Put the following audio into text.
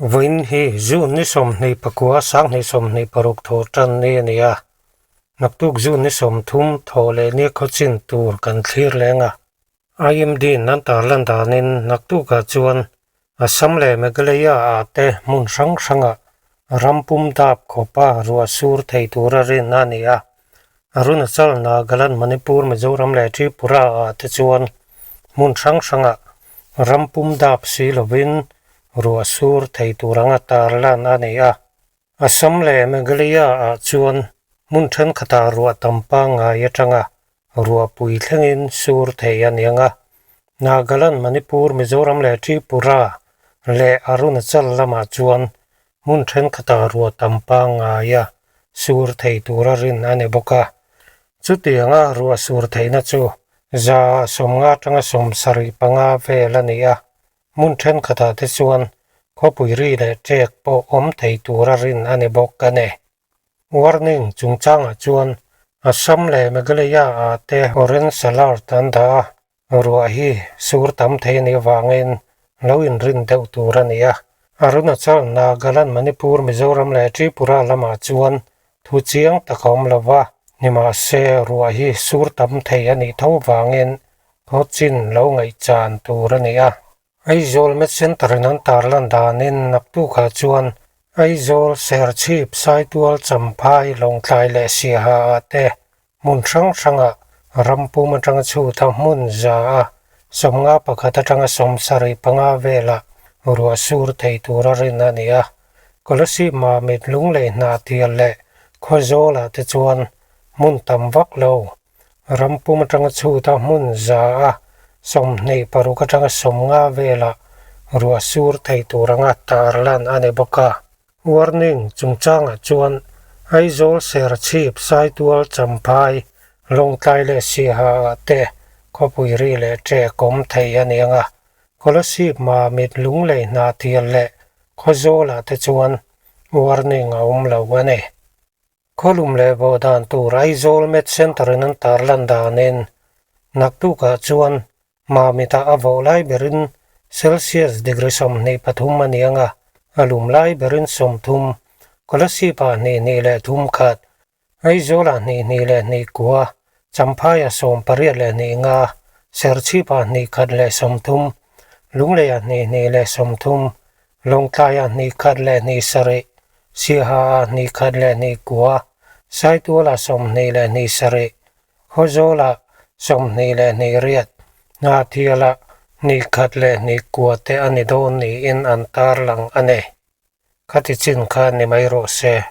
Vawiin hi June ni 29 2026 thawh tan ni a ni a, naktuk June ni 30 thawh leh ni khawchin tur kan thlir leng a. IMD in an tarlan danin naktukah chuan Assam leh Meghalaya ah te hmun hrang hrangah ram pum dap khawpa ruah sur thei tura rin a ni a. Arunachal, Nagaland, Manipur, Mizoram leh Tripura ah te chuan hmun hrang hrangah ram pum dap si lovin ruah sur thei tur anga tarlan a ni a. Assam leh Meghalaya ah chuan hmun thenkhatah ruah tam pangngai atanga ruahpui thlengin sur thei a ni ang a. Nagaland, Manipur, Mizoram leh Tripura leh Arunachal lamah chuan hmun thenkhatah ruah tam pangngaia sur thei tura rin a ni bawk a. Chutianga ruah sur theihna chu 150 atanga 75 vel a ni a. Hmun thenkhatah te chuan khawpui ri leh ṭek pawh awm thei tura rin a ni bawk a ni. Warning chungchangah chuan Assam leh Meghalaya ah te orange alert an dah a, ruah hi sur tam thei a nih avangin lo inrin deuh tur a ni a. Arunachal, Nagaland, Manipur, Mizoram leh Tripura lamah chuan thu chiang tak a awm lo va, nimahse ruah hi sur tam thei a nih tho vangin Khawchin lo ngaihchan tur a ni a. Aizawl Med Centre in an tarlan danin naktukah chuan Aizawl, Serchhip, Saitual, Champhai, Lawngtlai leh Siaha ah te hmun hrang hrangah rampum atanga chhut a hmun za a 51 atanga 75 velah ruah sur thei tura rin a ni a. Kolasib Mamit Lunglei Hnahtial leh Khawzawlah te chuan hmun tam vak lo Rampum atanga chhut a hmun za a 26 atanga 50 velah ruah sur thei tur anga tarlan a ni bawk a. Warning chungchangah chuan Aizawl Serchhip Saitual Champhai Lawngtlai leh Siaha ah te khawpui ri leh ṭek awm thei a ni ang a. Kolasib Mamit Lunglei Hnahtial leh Khawzawlah te chuan warning a awm lo a ni. Khawlum leh vawh dan tur Aizawl Med Centre in an tarlan danin naktukah chuan Mamitah a vawh lai berin Celsius degree 23 a ni ang a, a lum lai berin 30, Kolasib-ah 2 leh 3 khat, Aizawlah 2 leh 2 kua, Champhaiah 8 leh 2 nga, Serchhipah 1 leh 30, Lungleiah 2 leh 30, Lawngtlaiah 1 leh 2 sarih, Siaha-ah 1 leh 2 kua, Saitualah 22 sarih, Khawzawlah 22 riat, Hnahtialah 1 leh 2 kua te a ni dawn niin an tarlang a ni. Khati chin kha ni mai rawh se.